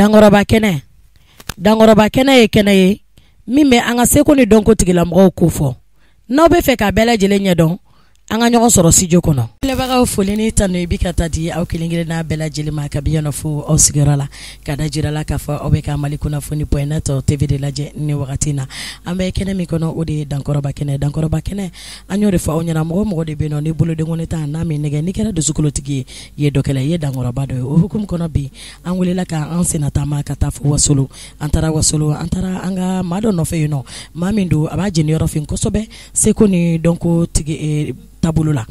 Dankɔrɔba kɛnɛ. Dankɔrɔba kɛnɛ ye kɛnɛ ye min bɛ an ka seko ni dɔnko tigilamɔgɔw ko fɔ. N'aw bɛ fɛ k'a bɛɛ lajɛlen ɲɛdɔn, an ka ɲɔgɔn sɔrɔ studio kɔnɔ. Filɛbagaw, foli ni tanu i bi ka taa di aw kelen kelenna bɛɛ lajɛlen ma kabi yan fo aw sigiyɔrɔ la, ka da jira la k'a fɔ aw bɛ ka Mali kunnafoni point net TV de lajɛ ni wagati in na. An bɛ kɛnɛ min kɔnɔ, o de ye Dankɔrɔba kɛnɛ. Dankɔrɔba kɛnɛ, an y'o de fɔ aw ɲɛna, mɔgɔ mɔgɔ de bɛ yen nɔ ni bolodenkɔni ta n'a min nɛgɛ, n'i kɛra dusukolotigi ye, i ye dɔkɛla ye, i ye dankɔrɔba dɔ ye. O hukumu kɔnɔ bi, an welela ka an senna taama ka taa fo Wasolo. An taara Wasolo, an taara an ka maa dɔ nɔfɛ yen nɔ, maa min don a b'a jeniyɔrɔ fin kosɛbɛ seko ni dɔnko tigi taabolo la.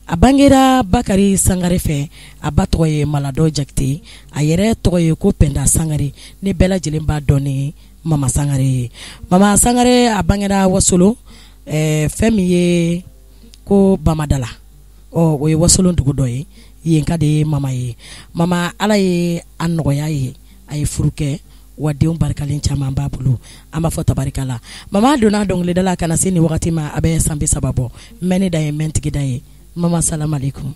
A bangera Bakari Sangare fɛ, a ba tɔgɔ ye Maladɔ Jakite, a yɛrɛ tɔgɔ ye ko Pɛnda Sangare, ni bɛɛ lajɛlen b'a dɔn ni Mama Sangare ye. Mama Sangare, a bangera Wasolo, fɛn min ye ko Bamadala, ɔ o ye Wasolo dugu dɔ ye, yen ka de ye Mama ye. Mama, Ala ye a nɔgɔya ye, a ye furu kɛ, wa denw barikalen caman b'a bolo, an b'a fɔ tabarikala. Mama donna dɔnkilida la ka na se nin wagati ma, a bɛ san 30 bɔ. N bɛ ne da ye, n bɛ n tigi da ye. Mama, salamalekum.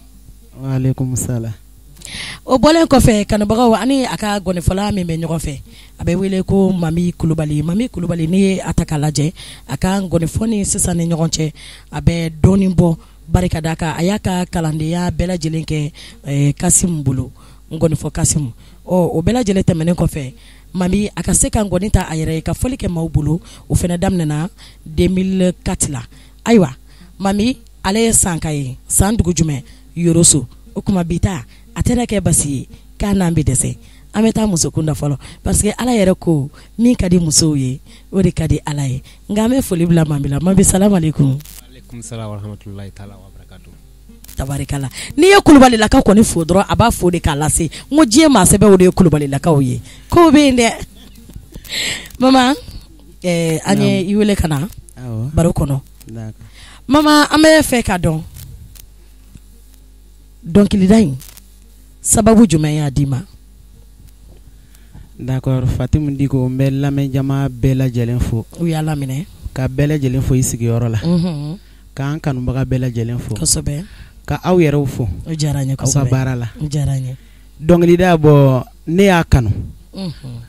Waaleykum salam. O bɔlen kɔfɛ, kanubagaw, ani a ka gɔnifɔla min bɛ ɲɔgɔn fɛ, a bɛ wele ko Mami Kulubali. Mami Kulubali, n'i ye a ta k'a lajɛ, a ka gɔnifɔ ni sisan ni ɲɔgɔn cɛ, a bɛ dɔɔnin bɔ. Barika d'a kan, a y'a ka kalandenya bɛɛ lajɛlen kɛ Kasimu bolo, ngɔnifɔ Kasimu. Ɔ o bɛɛ lajɛlen tɛmɛnen kɔfɛ, Mami a ka se ka ngɔni ta a yɛrɛ ye ka fɔli kɛ maaw bolo, o fana daminɛna 2004 la. Ayiwa, Mami ale ye sanka ye, san dugu jumɛn? Yoroso. O kuma bi ta a tɛna kɛ basi ye k'a n'an bɛ dɛsɛ. An bɛ taa muso kunda fɔlɔ, parce que Ala yɛrɛ ko min ka di musow ye, o de ka di Ala ye. Nka an bɛ foli bila Mami la. Mami, salamalekum. Aleykum salam wa rahmatulahi taala wa barakatuh. Tabarikala. N'i ye Kulubalilakaw kɔni fo dɔrɔn, a b'a fo de k'a lase. N ko diɲɛ maa sɛbɛw de ye Kulubalilakaw ye. Kow bɛ yen dɛ. Mama, an ye i wele ka na baro kɔnɔ. Mama, an bɛ fɛ ka dɔn dɔnkilida in sababu jumɛn y'a d'i ma? D'accord, Fatimu Diko, n bɛ lamɛnjama bɛɛ lajɛlen fo. U y'a laminɛ. Ka bɛɛ lajɛlen fo i sigiyɔrɔ la. K'an kanubaga bɛɛ lajɛlen fo. Kosɛbɛ. Ka aw yɛrɛw fo. O diyara n ye aw ka kosɛbɛ. baara la. O diyara n ye. Dɔnkilida, bɔ ne y'a kanu.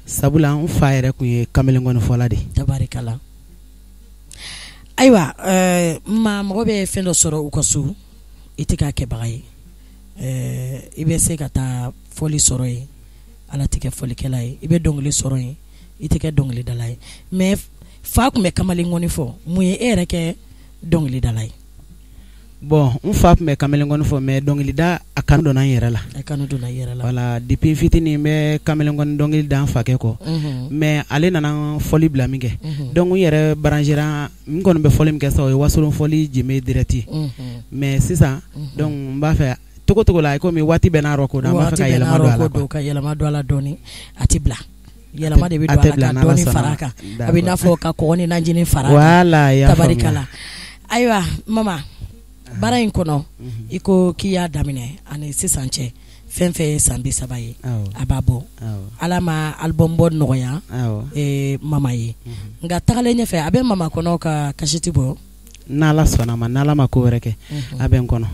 Sabula n fa yɛrɛ tun ye kamalenkɔnifɔla de ye. Tabarikala. Ayiwa, ma mɔgɔ bɛ fɛn dɔ sɔrɔ u ka so, i tɛ k'a kɛbaga ye. I bɛ se ka taa fɔli sɔrɔ yen, Ala tɛ kɛ fɔlikɛla ye. I bɛ dɔnkili sɔrɔ yen, i tɛ kɛ dɔnkilidala ye. Mais fa tun bɛ kamalenkɔni fɔ, mun ye e yɛrɛ kɛ dɔnkilidala ye? Bon, n fa tun bɛ kamalenkɔni fɔ, mais dɔnkilida a kanu donna n yɛrɛ la. A kanu donna i yɛrɛ la. Voilà, depuis fitinin n bɛ kamalenkɔni dɔnkili da n fakɛ kɔ. Mais ale nana fɔli bila min kɛ. Donc n yɛrɛ branchera, n kɔni bɛ fɔli min kɛ sisan, o ye wasolon fɔli jenbe direct ye. Mais sisan, donc n b'a fɛ togo togo la, komi waati bɛɛ n'a rɔ ko don, an b'a fɛ ka yɛlɛma don a la. Waati bɛɛ n'a rɔ ko don, ka yɛlɛma don a la dɔɔni, a tɛ bila. Yɛlɛma de bɛ don a la, ka dɔɔni fara a kan. A bɛ n'a fɔ ka kɔgɔ ni najini fara a kan. Voilà, i y'a faamuya. Tabarikala. Ayiwa, mama, baara in kɔnɔ, i ko k'i y'a daminɛ ani sisan cɛ, fɛn fɛn ye san 30 ye, a b'a bɔ. Ala ma album bɔ nɔgɔya mama ye, nka tagalen ɲɛfɛ a bɛ mama kɔnɔ ka kasiti bɔ. N'Ala sɔnna ma, n'Ala ma ko wɛrɛ kɛ, a bɛ n kɔnɔ.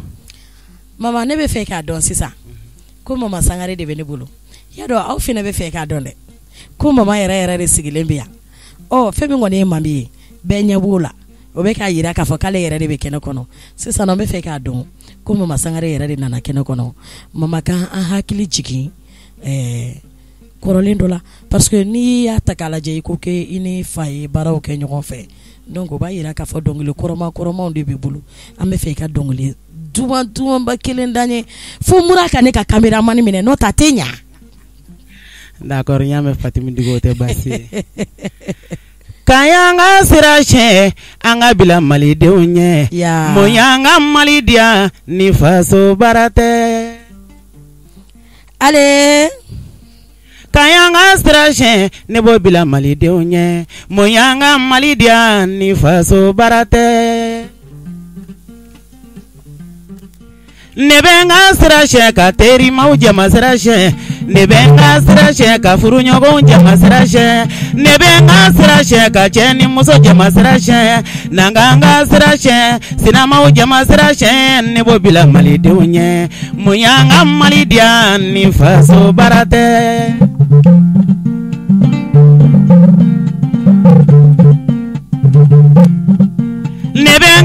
Mama, ne bɛ fɛ k'a dɔn sisan ko Mama Sangare de bɛ ne bolo. Y'a dɔn aw fana bɛ fɛ k'a dɔn dɛ, ko mama yɛrɛ yɛrɛ de sigilen bɛ yan. Ɔ fɛn min kɔni ye Mami ye, bɛɛ ɲɛ b'o la, o bɛ k'a jira k'a fɔ k'ale yɛrɛ de bɛ kɛnɛ kɔnɔ. Sisan an bɛ fɛ k'a dɔn ko Mama Sangare yɛrɛ de nana kɛnɛ kɔnɔ. Mama ka an hakili jigin kɔrɔlen dɔ la, parce que n'i y'a ta k'a lajɛ, i ko k'i ni fa ye baaraw kɛ ɲɔgɔn fɛ, donc o b'a jira k'a fɔ dɔnkili kɔrɔma kɔrɔmaw de b'i bolo. An bɛ fɛ i ka dɔnkili duman dumanba kelen d'an ye, fo Mura ka ne ka caméraman minɛ, n'o tɛ a tɛ ɲa. D'accord, n y'a mɛn Fatimu Diko, o tɛ baasi ye. K'an y'an ka sira tiɲɛ, an ka bila malidenw ɲɛ. Mun y'an ka Mali diya ni faso baara tɛ? Ale. K'an y'an ka sira tiɲɛ, ne b'o bila malidenw ɲɛ. Mun y'an ka Mali diya ni faso baara tɛ? Ne bɛ n ka sira siɲɛ ka terimaw jama sira siɲɛ. Ne bɛ n ka sira siɲɛ ka furuɲɔgɔnw jama sira siɲɛ. Ne bɛ n ka sira siɲɛ ka cɛ ni muso jama sira siɲɛ. N'an k'an ka sira siɲɛ, sinamaw jama sira siɲɛ. Ne b'o bila malidenw ɲɛ. Mun y'an ka Mali diya ni faso baara tɛ?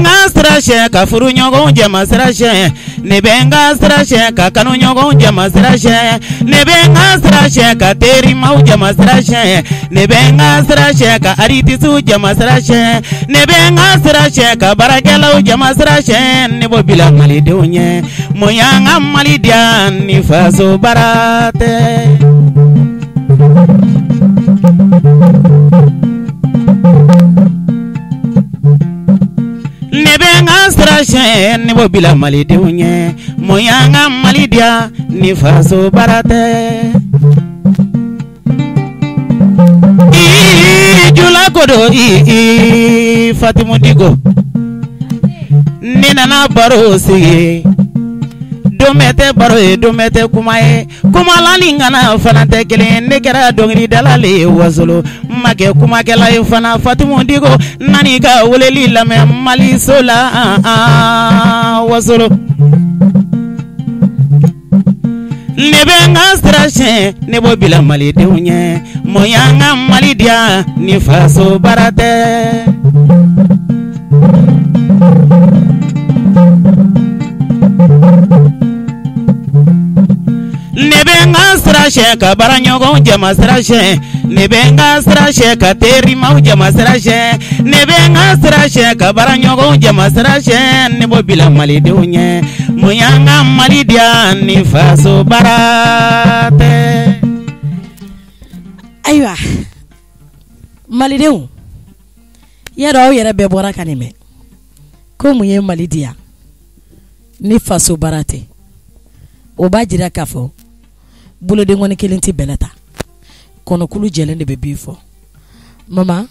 bɛ n ka sira siɲɛ ka furu ɲɔgɔn jama sira siɲɛ, ne bɛ n ka sira siɲɛ ka kanu ɲɔgɔn jama sira siɲɛ, ne bɛ n ka sira siɲɛ ka terimaw jama sira siɲɛ, ne bɛ n ka sira siɲɛ ka aritisiw jama sira siɲɛ, ne bɛ n ka sira siɲɛ ka baarakɛlaw jama sira siɲɛ, ne b'o bila malidenw ɲɛ, mun y'an ka Mali diya ni faso baara tɛ. Ne bɛ n ka sira siɲɛ, ne b'o bila malidenw ɲɛ, mun y'an ka Mali diya ni faso baara tɛ. Jula kodo Fatimu Diko, ne nana baro sigi, don bɛɛ tɛ baro ye, don bɛɛ tɛ kuma ye, kumala ni ŋana fana tɛ kelen, ne kɛra dɔnkilidala le ye Wasolo, n ma kɛ kumakɛla ye fana. Fatimu Diko nani ka weleli lamɛn Maliso la Wasolo. Ne bɛ n ka sira siɲɛ, ne b'o bila malidenw ɲɛ, mun y'an ka Mali diya ni faso baara tɛ. Ne bɛ n ka sira siɲɛ ka baara ɲɔgɔn jama sira siɲɛ, ne bɛ n ka sira siɲɛ ka terimaw jama sira siɲɛ, ne bɛ n ka sira siɲɛ ka baara ɲɔgɔn jama sira siɲɛ, ne b'o bila malidenw ɲɛ, mun y'an ka Mali diya ni faso baara tɛ. Ayiwa malidenw, yadɔ aw yɛrɛ bɛɛ bɔra ka nin mɛn ko mun ye Mali diya ni faso baara tɛ. O b'a jira k'a fɔ bolodenkɔni kelen tɛ bɛlɛ ta, kɔnɔkulu jɛlen de bɛ bin fɔ. Mama,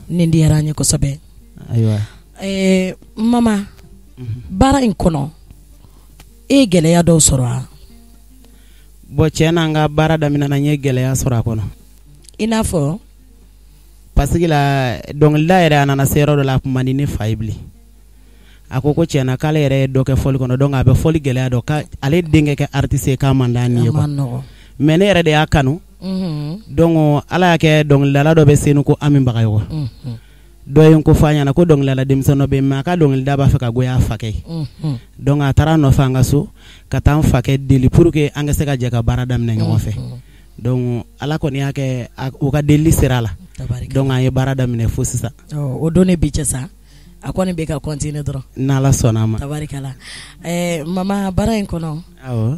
nin diyara an ye kosɛbɛ. Ayiwa mama, baara in kɔnɔ e ye gɛlɛya dɔw sɔrɔ wa? Bon, tiɲɛ na, n ka baara daminɛ na, n ye gɛlɛya sɔrɔ a kɔnɔ. I n'a fɔ? Parce que la dɔnkilida yɛrɛ, a nana se yɔrɔ dɔ la, a kun man di ne fa ye bilen. A ko tiɲɛna k'ale yɛrɛ ye dɔ kɛ fɔli kɔnɔ, donc a bɛ fɔli gɛlɛya dɔn, k'ale denkɛ kɛ artiste ye, k'a man d'a ni ye quoi. Mais ne yɛrɛ de y'a kanu. Donc ala y'a kɛ dɔnkilidala dɔ bɛ Senu ko Ami Bagayogo, dɔ ye n ko fɔ a ɲɛna ko dɔnkilidala denmisɛnnin dɔ bɛ yen, mais a ka dɔnkilida b'a fɛ ka goya a fakɛ ye. Donc a taara a nɔfɛ an ka so ka taa n fakɛ deli pour que an ka se ka jɛ ka baara daminɛ ɲɔgɔn fɛ. Donc ala kɔni y'a kɛ u ka delili sera a la, donc an ye baara daminɛ fo sisan. O don ne bi cɛ sa, a kɔni bɛ ka continuer dɔrɔn. N'Ala sɔnna a ma. Tabarikala. Mama, baara in kɔnɔ,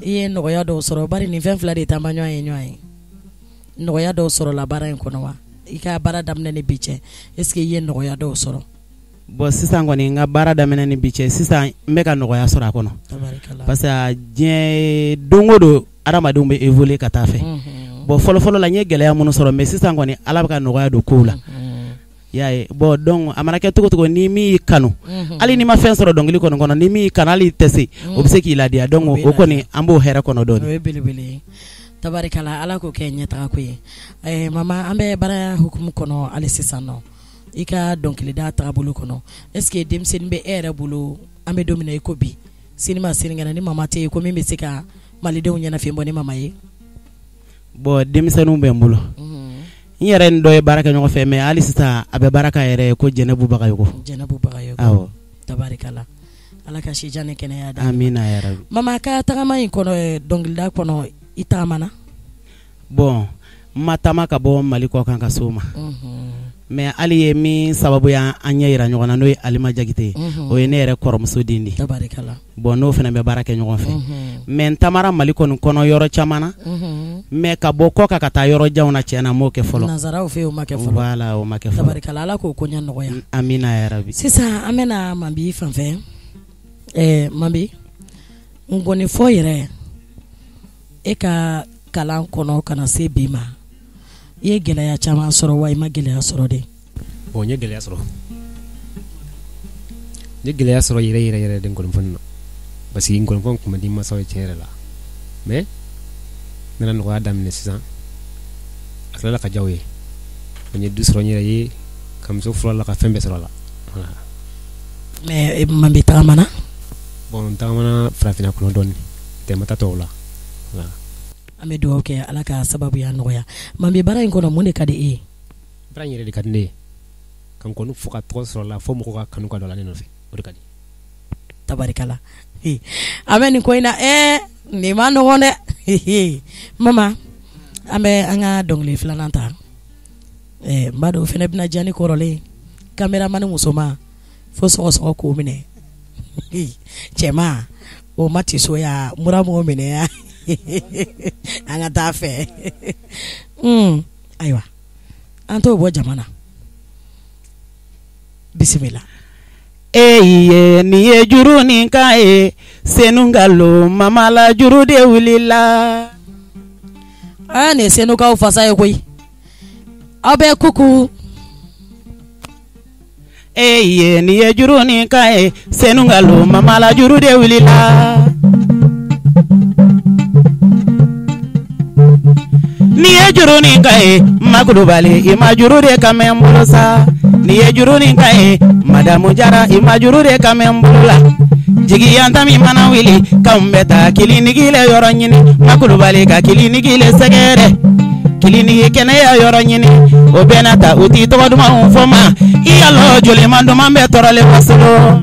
i ye nɔgɔya dɔw sɔrɔ? Bari nin fɛn fila de taama ɲɔgɔn ye ɲɔgɔn ye. Nɔgɔya dɔw sɔrɔ la baara in kɔnɔ wa? I ka baara daminɛ ni bi cɛ, est ce que i ye nɔgɔya dɔw sɔrɔ? Bon, sisan kɔni, n ka baara daminɛ ni bi cɛ, sisan n bɛ ka nɔgɔya sɔrɔ a kɔnɔ. Parce que diɲɛ don o don, adamadenw bɛ évoluer ka taa fɛ. Bon, fɔlɔ fɔlɔ la, n ye gɛlɛya minnu sɔrɔ, mais sisan kɔni, Ala bɛ ka nɔgɔya don kow la. I y'a ye. Bon, donc a mana kɛ cogo cogo, ni min y'i kanu, hali n'i ma fɛn sɔrɔ dɔnkili kɔni kɔnɔ, ni min y'i kanu, hali i tɛ se, o bɛ se k'i ladiya. Donc o kɔni, an b'o hɛrɛ kɔnɔ dɔɔnin. O ye belebele ye, tabarikala. Ala k'o kɛ ɲɛtaga ko ye. Mama, an bɛ baara hukumu kɔnɔ hali sisan nɔ, i ka dɔnkilida tagabolo kɔnɔ, est ce que denmisɛnnin bɛ e yɛrɛ bolo? An bɛ don min na i ko bi, sini ma sinikɛnɛ, ni mama tɛ yen, ko min bɛ se ka malidenw ɲɛnafin bɔ ni mama ye? Bon, denmisɛnninw bɛ n bolo. N yɛrɛ ni dɔ ye baara kɛ ɲɔgɔn fɛ, mais hali sisan a bɛ baara k'a yɛrɛ ye, ko Jɛnɛbu Bagayogo. Jɛnɛbu Bagayogo. Awɔ. Tabarikala, Ala ka sijan ni kɛnɛya d'a ma. Amina yarabi. Mama, ka tagama in kɔnɔ, dɔnkilida kɔnɔ, i taamana? Bon, n ma taama ka bɔ Mali kɔ kan ka s'o ma, mais hali ye min sababu y'an ɲɛ yira ɲɔgɔn na, n'o ye Alima Jakite ye, o ye ne yɛrɛ kɔrɔmuso den de ye. Bon, n'o fana bɛ baara kɛ ɲɔgɔn fɛ. Mais n taamara Mali kɔni kɔnɔ yɔrɔ caman na, mais ka bɔ kɔ kan ka taa yɔrɔ janw na, tiɲɛ na, n m'o kɛ fɔlɔ. Nanzaraw fɛ yen, o ma kɛ fɔlɔ. Voilà, o ma kɛ fɔlɔ. Tabarikala, Ala k'o ko ɲɛ nɔgɔya. Amina yarabi. Sisan an bɛna Manbi fan fɛ. Manbi, ngɔnifɔ yɛrɛ, e ka kalan kɔnɔ ka na se bi ma, i ye gɛlɛya caman sɔrɔ wa i ma gɛlɛya sɔrɔ de? Bon, n ye gɛlɛya sɔrɔ, n ye gɛlɛya sɔrɔ yɛrɛ yɛrɛ yɛrɛ de ngɔnifɔ na, parce que ngɔnifɔ kun man di masaw ye tiɲɛ yɛrɛ la. Mais n nana nɔgɔya daminɛ sisan, a tilala ka diya u ye. N ye du sɔrɔ n yɛrɛ ye, ka muso furu a la, ka fɛn bɛɛ sɔrɔ a la, voilà. Mais Manbi tagamana? Bon, n tagamana farafinna kɔnɔ dɔɔni tɛ, n ma taa tubabu la, voilà. An bɛ dugawu kɛ, Ala ka sababuya nɔgɔya. Manbi, baara in kɔnɔ, mun de ka di e ye? Baara in yɛrɛ de ka di ne ye. Ka nkɔni fɔ ka tɔgɔ sɔrɔ la, fo mɔgɔw ka kanu ka don a la ne nɔfɛ, o de ka di. Tabarikala, a bɛ nin ko in na, nin ma nɔgɔn dɛ. Mama, an bɛ an ka dɔnkili filanan ta. N b'a dɔn o fana bɛna diya ni kɔrɔlen. Caméraman musoman fo sɔgɔsɔgɔ k'o minɛ, cɛman o ma ti so ya, mura m'o minɛ ya. An ka taa fɛ. Ayiwa, an t'o bɔ jama na. Bisimila. E ye nin ye juru nin kan ye, Senugalo mama la juru de wulila. Aa, nin ye Senukaw fasa ye koyi. Aw bɛ kuku. E ye nin ye juru nin kan ye, Senugalo mama la juru de wulila. N'i ye juru nin kan ye, Makulubali, i ma juru de kan mɛn n bolo sa. N'i ye juru nin kan ye, Madamu Jara, i ma juru de kan mɛn n bolo la. Jigiya min mana wuli, k'anw bɛ taa kiliniki le yɔrɔ ɲini, Makulubali ka kiliniki le sɛgɛrɛ, kiliniki kɛnɛya yɔrɔ ɲini, o bɛɛ n'a ta u t'i tɔgɔ dumanw fɔ ma. I yalɔ joliman duman bɛ tɔɔrɔlen wasolo.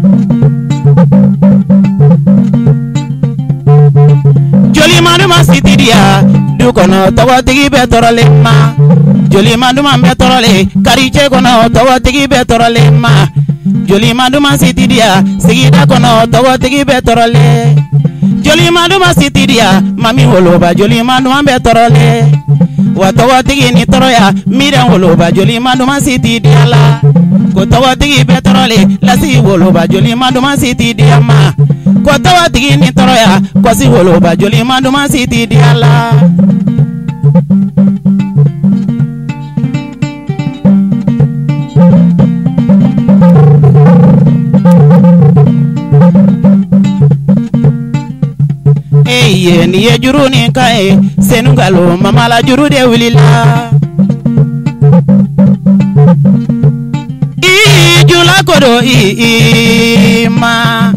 Joliman duman si ti diya du kɔnɔ, tɔgɔtigi bɛ tɔɔrɔlen ma. Joliman duman bɛ tɔɔrɔlen quartier kɔnɔ, tɔgɔtigi bɛ tɔɔrɔlen ma. Joliman duman si ti diya sigida kɔnɔ, tɔgɔtigi bɛ tɔɔrɔlen. Joliman duman si ti diya mami woloba, joliman duman bɛ tɔɔrɔlen. Wa tɔgɔtigi ni tɔɔrɔya miirɛn woloba, joliman duman si ti diya la. Ko tɔgɔtigi bɛ tɔɔrɔlen lasi woloba, joliman duman si ti diya ma. Ko tɔgɔtigi ni tɔɔrɔya kɔsi woloba, joliman duman si ti diya la. E ye nin ye juru nin kan ye, Senugalo mama la juru de wulila. I jula kodo i ma,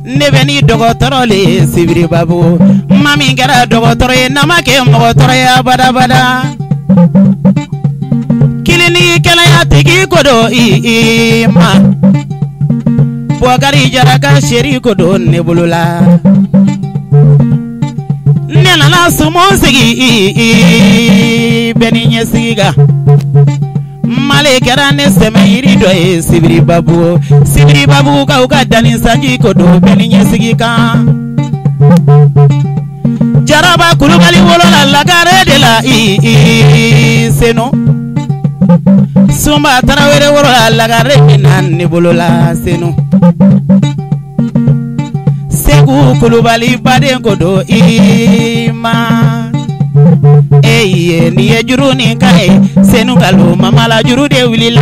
ne bɛ ni dɔgɔtɔrɔ le Sibiri Babu. Ma min kɛra dɔgɔtɔrɔ ye, n'a ma kɛ mɔgɔtɔrɔ ye abadabada. Kiliniki kɛnɛya tigi kodo i ma, Bɔkari Jara ka seri kodo ne bolo la. Ne nana sumu sigi bɛɛ ni ɲɛsigi kan. Mali kɛra ne sɛmɛ yiri dɔ ye Sibiri Babu. Sibiri Babu kaw ka danni sanji kodo bɛɛ ni ɲɛsigi kan. Jaraba Kulubali wolola Lagare de la i Senu. Sunba Tarawele wolola Lagare min na ne bolo la Senu. Segu Kulubali baden kodo i ma. E ye nin ye juru nin kan ye, Senugalo mama la juru de wulila.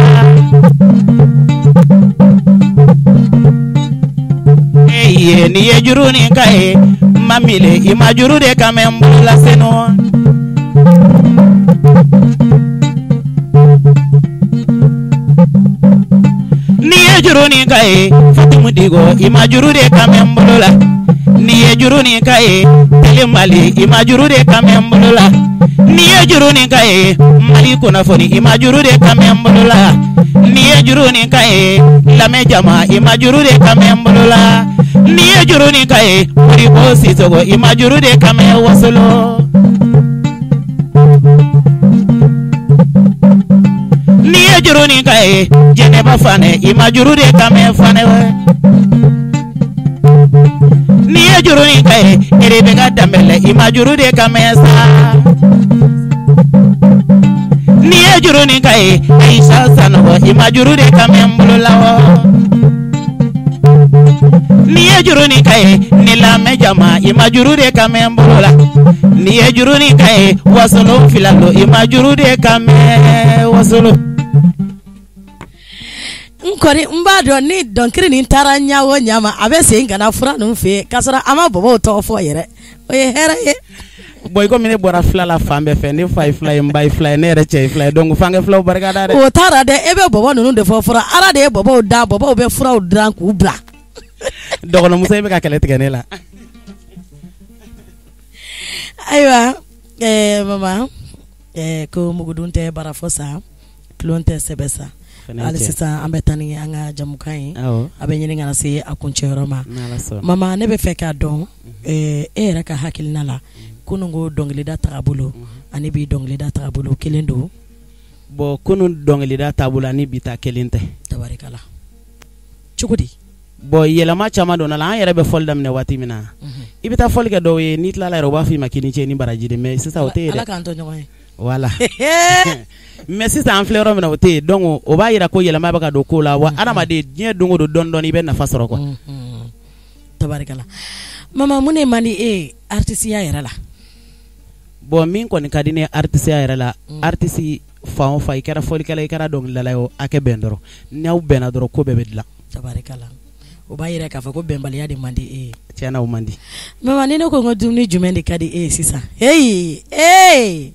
E ye nin ye juru nin kan ye, mamile i ma juru de kan mɛn n bolo la Senu. N'i ye juru nin kan ye, Fatimu Digo, i ma juru de kan mɛn n bolo la. N'i ye juru nin kan ye, Tele Mali, i ma juru de kan mɛn n bolo la. N'i ye juru nin kan ye, Mali kunnafoni, i ma juru de kan mɛn n bolo la. N'i ye juru nin kan ye, Lamɛn jama, i ma juru de kan mɛn n bolo la. N'i ye juru nin kan ye, Modibo Sisoko, i ma juru de kan mɛn Wasolo. N'i ye juru nin kan ye, Jɛnɛba Fanɛ, i ma juru de kan mɛn Fanɛ. N'i ye juru nin kan ye, Erebeka Danbɛlɛ, i ma juru de kan mɛn sa. N'i ye juru nin kan ye, Ayisa Sanɔgɔ, i ma juru de kan mɛn n bolo la wa. N'i ye juru nin kan ye, ni lamɛn jama, i ma juru de kan mɛn n bolo la. N'i ye juru nin kan ye, Wasolo filalo, i ma juru de kan mɛn Wasolo. N kɔni n b'a dɔn ni dɔnkili nin taara ɲa o ɲa ma, a bɛ segin ka na fura ninnu fɛ yen k'a sɔrɔ a ma bɔbɔw tɔgɔ fɔ yɛrɛ, o ye hɛrɛ ye. Bon, i komi ne bɔra fila la fan bɛɛ fɛ, ne fa ye fila ye, n ba ye fila ye, ne yɛrɛ cɛ ye fila ye, donc f'an kɛ filaw barika da dɛ. O taara dɛ, e bɛ bɔbɔ ninnu de fɔ fura, Ala de ye bɔbɔw da, bɔbɔw bɛ furaw dilan k'u bila. Dɔgɔnɔmuso, e bɛ ka kɛlɛ tigɛ ne la. Ayiwa, mama, ko mugudun tɛ bara fɔ sa, tulon tɛ sɛbɛ sa. Hali sisan an bɛ taa ni an ka jamukan ye, a bɛ ɲini ka na se a kuncɛyɔrɔ ma. Mama, ne bɛ fɛ k'a dɔn e yɛrɛ ka hakilina la, kunun ko dɔnkilida tagabolo ani bi dɔnkilida tagabolo kelen don? Bon, kunun dɔnkilida taabolo ani bi ta kelen tɛ. Tabarikala. Cogo di? Bon, yɛlɛma caman donna la. An yɛrɛ bɛ fɔli daminɛ waati min na, i bɛ taa fɔli kɛ dɔw ye, n'i tilala yɛrɛ, u b'a fɔ i ma k'i ni ce ni baraji de. Mais sisan o tɛ yen dɛ. Ala k'an to ɲɔgɔn ye. Voilà. Mais sisan an filɛ yɔrɔ min na, o tɛ yen. Donc o b'a yira ko yɛlɛma bɛ ka don ko la. Wa adamaden, diɲɛ don o don, dɔɔni dɔɔni, i bɛ nafa sɔrɔ quoi. Tabarikala. Mama, mun de man di e ye artisiya yɛrɛ la? Bon, min kɔni ka di ne artisiya yɛrɛ la, artiste fan o fan, i kɛra fɔlikɛla, i kɛra dɔnkilidala ye o, a kɛ bɛn dɔrɔn. N'aw bɛnna dɔrɔn, ko bɛɛ bɛ dilan. Tabarikala. O b'a yira k'a fɔ ko bɛnbaliya de man di e ye. Tiɲɛna, o man di. Mama, ni ne ko n ko dumuni jumɛn de ka di e ye sisan? Heyi ee,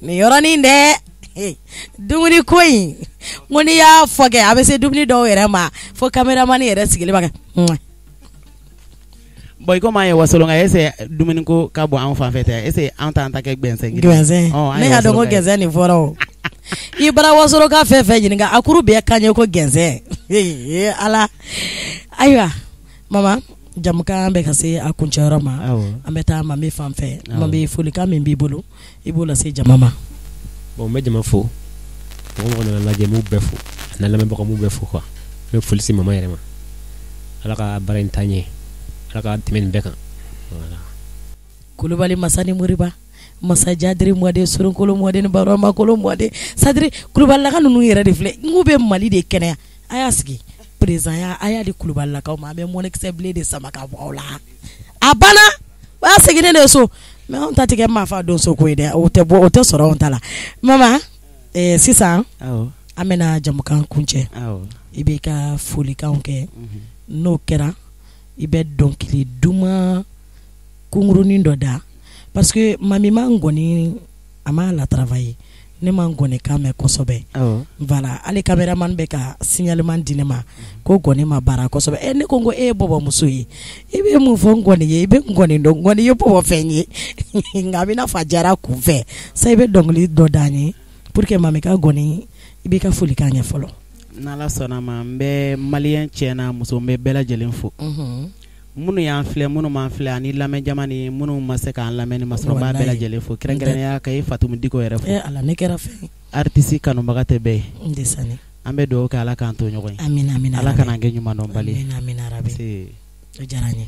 nin yɔrɔnin dɛ, dumuni ko in, n ko n'i y'a fɔ kɛ, a bɛ se dumuni dɔw yɛrɛ ma fo caméraman yɛrɛ sigilen b'a kɛ. Bon, i komi an ye wasolon ka, est ce que dumuni ko ka bon anw fan fɛ tɛ? Est ce que an t'an ta kɛ gbɛnsɛn? Gbɛnsɛn, ne y'a dɔn ko gɛnsɛn nin fɔra o. I bara wasolon ka fɛn fɛn ɲininka, a kuru bɛɛ kan ye ko gɛnsɛn. Ala. Ayiwa mama, jamukan bɛ ka se a kuncɛyɔrɔ ma. An bɛ taa Mami fan fɛ. Mami, folikan min b'i bolo, i b'o lase jama ma. Bon, n bɛ jama fo, mɔgɔ mɔgɔ nana lajɛ, n b'u bɛɛ fo, a n'a lamɛnbagaw, n b'u bɛɛ fo quoi. N bɛ foli se mama yɛrɛ ma. Ala ka baara in taa ɲɛ, Ala ka tɛmɛ nin bɛɛ kan. Voilà. Kulubali masa ni Moriba masa jadiri mɔden, surunkolo mɔden ni baromakolo mɔden, c'est-à-dire kulubalilaka ninnu yɛrɛ de filɛ, n k'u bɛ Mali de kɛnɛya. A y'a sigi président, a y'a di kulubalilakaw ma, an bɛ mɔnɛkisɛ bilen de sama ka bɔ aw la. A banna, o y'a seginnen de so. Mais anw ta tɛ kɛ maafa donso ko ye dɛ, o tɛ bɔ, o tɛ sɔrɔ anw ta la. Mama, sisan an bɛna jamukan kuncɛ. I b'i ka folikanw kɛ, n'o kɛra i bɛ dɔnkili duman kunkurunin dɔ da, parce que Mami ma ngɔni, a m'a la travailler, ne ma ngɔni kan mɛn kosɛbɛ. Voilà, hali caméraman bɛ ka signalement di ne ma ko ngɔni ma baara kosɛbɛ. Ne ko n ko e ye bɔbɔmuso ye, i bɛ mun fɔ ngɔni ye? I bɛ ngɔni dɔn, ngɔni ye bɔbɔ fɛn ye, nka a bɛ n'a fɔ a diyara kun fɛ sa. I bɛ dɔnkili dɔ d'an ye pour que Mami ka ngɔni, i b'i ka folikan kɛ fɔlɔ. N'Ala sɔnna ma, n bɛ maliyɛn cɛ n'a muso, n bɛ bɛɛ lajɛlen fo, minnu y'an filɛ, minnu m'an filɛ, ani lamɛnjama ni minnu ma se k'an lamɛn ni ma sɔrɔ, n b'a bɛɛ lajɛlen fo, kɛrɛnkɛrɛnnenya ka e Fatumu Diko yɛrɛ fo. Ala, ne kɛra fɛn. Artiste kanubaga tɛ bɛɛ ye. N tɛ sani. An bɛ dugawu kɛ, Ala k'an to ɲɔgɔn ye. Amina, amina. Ala kan'an kɛ ɲumandɔnbali ye. Amina, amina rabi. O diyara n ye.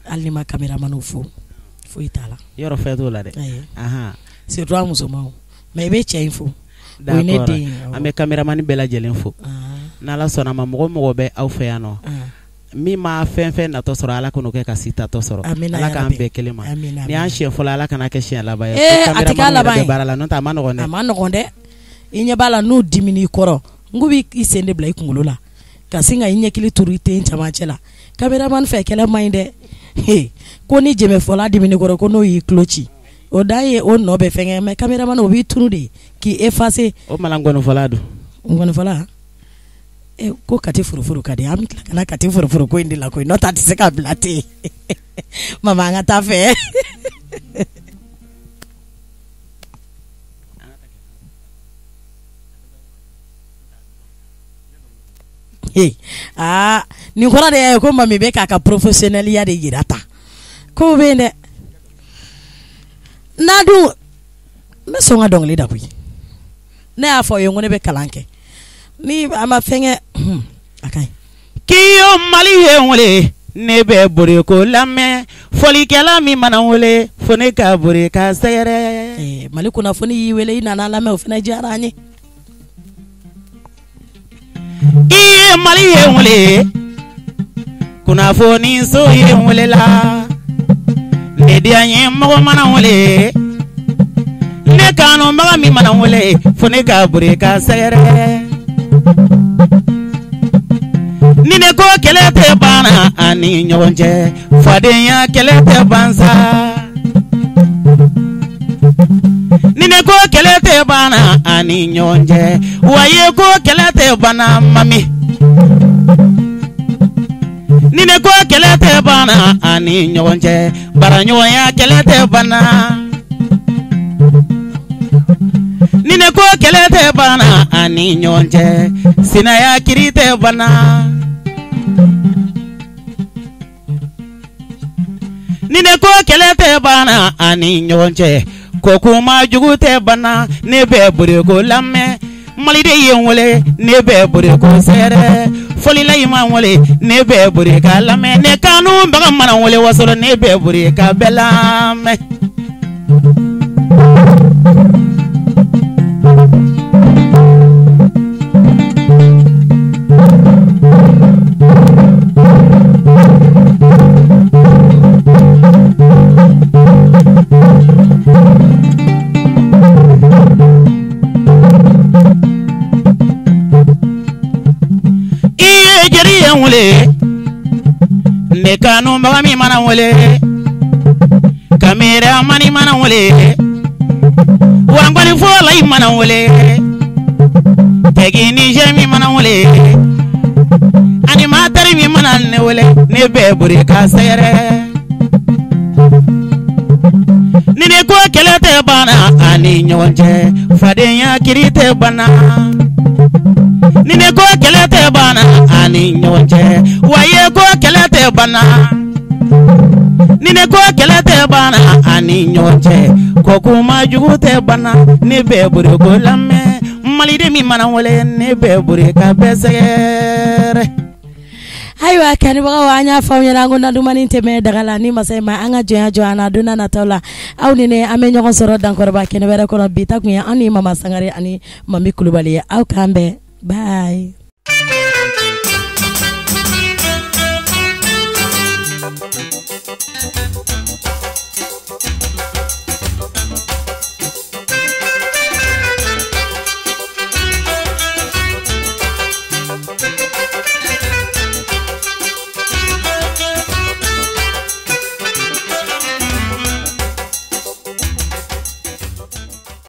Hali ni ma caméramanw fo, foyi t'a la. Yɔrɔ fɛn t'o la dɛ. Surtout a musomanw, mais i bɛ cɛ in fo. O ye ne den ye. An bɛ caméraman bɛɛ lajɛlen fo. N'Ala sɔnna ma, mɔgɔ mɔgɔ bɛ aw fɛ yan nɔ, min ma fɛn fɛn natɔ sɔrɔ, Ala kan'o kɛ ka si tatɔ sɔrɔ. Ala k'an bɛɛ kelen ma. Ni y'an siɲɛ fɔlɔ, Ala kana kɛ siɲɛ laban ye. A tɛ k'a laban ye. Baara la, n'o tɛ a ma nɔgɔn dɛ. A ma nɔgɔn dɛ. I ɲɛ b'a la, n'u dimin'i kɔrɔ, n k'u b'i sen de bila i kunkolo la ka sin ka i ɲɛkili turu i ten camancɛ la. Caméraman fɛ kɛlɛ man ɲi dɛ. Ko ni jɛmɛfɔla dimini kɔrɔ, ko n'o y'i tulo ci, o dan ye, o nɔ bɛ fɛnkɛ. Mais caméraman, o b'i tunu de k'i effacer. O mana ngɔnifɔla don. Ngɔnifɔla ko Kati furufuru ka di. An bɛ tila ka na Kati furufuru ko in de la koyi, n'o tɛ a tɛ se ka bila ten. Mama, an ka taa fɛ. Aa, nin kɔrɔ de y'a ye ko Mami bɛ k'a ka professionnel de yira ta. Kow bɛ yen dɛ. N'a dun n bɛ sɔn ka dɔnkili da koyi. Ne y'a fɔ aw ye n ko ne bɛ kalan kɛ, ni a ma fɛn kɛ, a ka ɲi. K'i yo Mali ye n wele, ne bɛ bori ko lamɛn, fɔlikɛla min mana n wele, fo ne ka bori ka sɛgɛrɛ. Mali kunnafoni y'i wele, i nana lamɛn, o fana diyara an ye. I ye Mali ye n wele, kunnafoni so ye n wele la, ne diya ye mɔgɔ mana n wele, ne kanubaga min mana n wele, fo ne ka bori ka sɛgɛrɛ. Ni ne ko kɛlɛ tɛ banna an ni ɲɔgɔn cɛ, fadenya kɛlɛ tɛ ban sa. Ni ne ko kɛlɛ tɛ banna an ni ɲɔgɔn cɛ, wa ye ko kɛlɛ tɛ banna Mami. Ni ne ko kɛlɛ tɛ banna an ni ɲɔgɔn cɛ, baaraɲɔgɔnya kɛlɛ tɛ banna. Ni ne ko kɛlɛ tɛ banna an an ni ɲɔgɔn cɛ, sinaya kiri tɛ banna. Ni ne ko kɛlɛ tɛ banna an ni ɲɔgɔn cɛ, ko kuma jugu tɛ banna. Ne bɛ Boriko lamɛn, Maliden ye n wele, ne bɛ Boriko sɛgɛrɛ. Fɔlila i ma n wele, ne bɛ Borika lamɛn. Ne kanu baga mana n wele wasɔrɔ, ne bɛ Borika bɛɛ lamɛn. Wele ne kanu baga min mana wele, kamera mani mana wele, wangwani fɔla i mana wele, technicien min mana wele, animateur min mana ne wele, ne bɛ Borika sɛgɛrɛ. Ni ne ko kɛlɛ tɛ banna an ni ɲɔgɔn cɛ, fadenya kiri tɛ banna. Ni ne ko kɛlɛ tɛ banna an ni ɲɔgɔn cɛ, waye ko kɛlɛ tɛ banna. Ni ne ko kɛlɛ tɛ banna an ni ɲɔgɔn cɛ, ko kuma jugu tɛ banna. Ne bɛ Boriko lamɛn, Maliden min mana wele, ne bɛ Borika bɛɛ sɛgɛrɛ. Ayiwa kanubagaw, an y'a fɔ aw ɲɛna ko nadumani tɛmɛ daga la ni masa ma an ka jɔnya jɔ an na don n'a nataw la. Aw ni ne an bɛ ɲɔgɔn sɔrɔ Dankɔrɔba kɛnɛ wɛrɛ kɔnɔ. Bi ta kun ye an ni Mama Sangare ani Mami Kulubali ye. Aw k'an bɛn, bye.